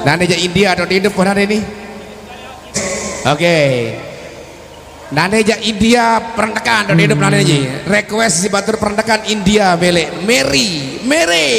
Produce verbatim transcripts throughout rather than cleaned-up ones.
Nane ja India dot hidup nane ni. Oke. Nane ja India perentekan dot hidup nane ji. Request si batur perentekan India bele. Mary, Mary.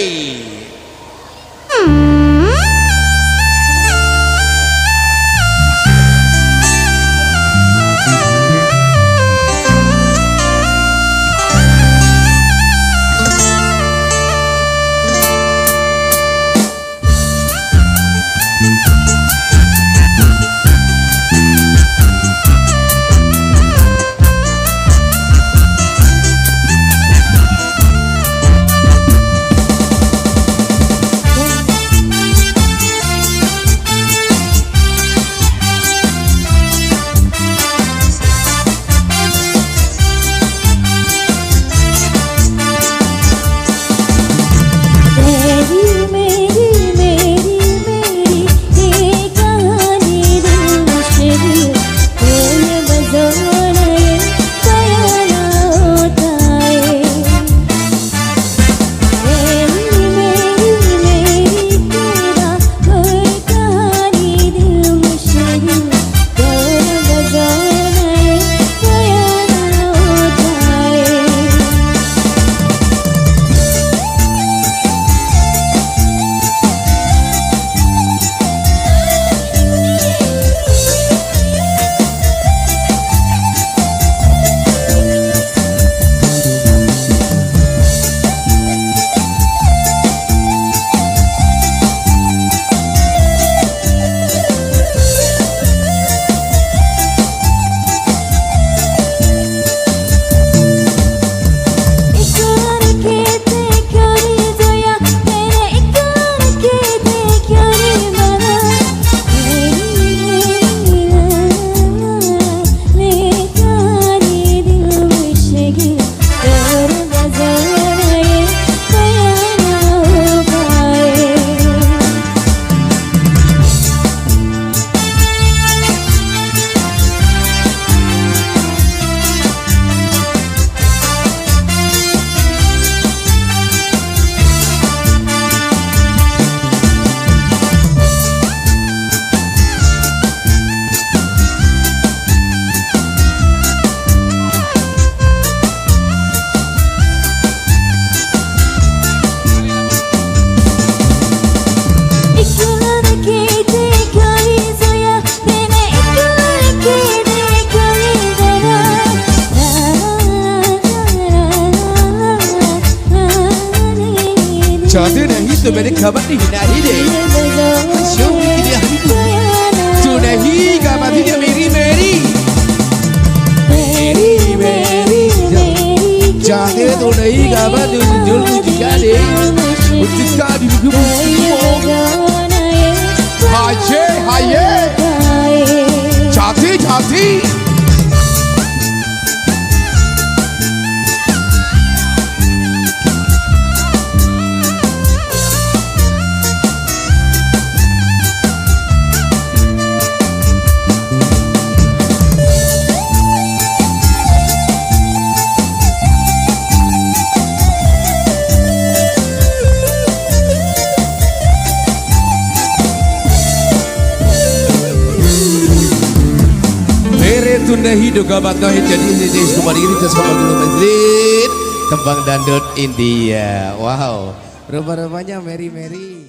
Chate nahi to mere khabar nahi nahi de. Shukriya nahi to. To nahi khabar nahi de meri meri. Meri meri. Chate to nahi khabar nahi de. Haye haye. Chate chate. Mere tunde hidup gabat no hit jadi ini deh semua diri tas kabar dulu menjerit. Tembang dangdut India. Wow. Rupa-rupanya Mary Mary.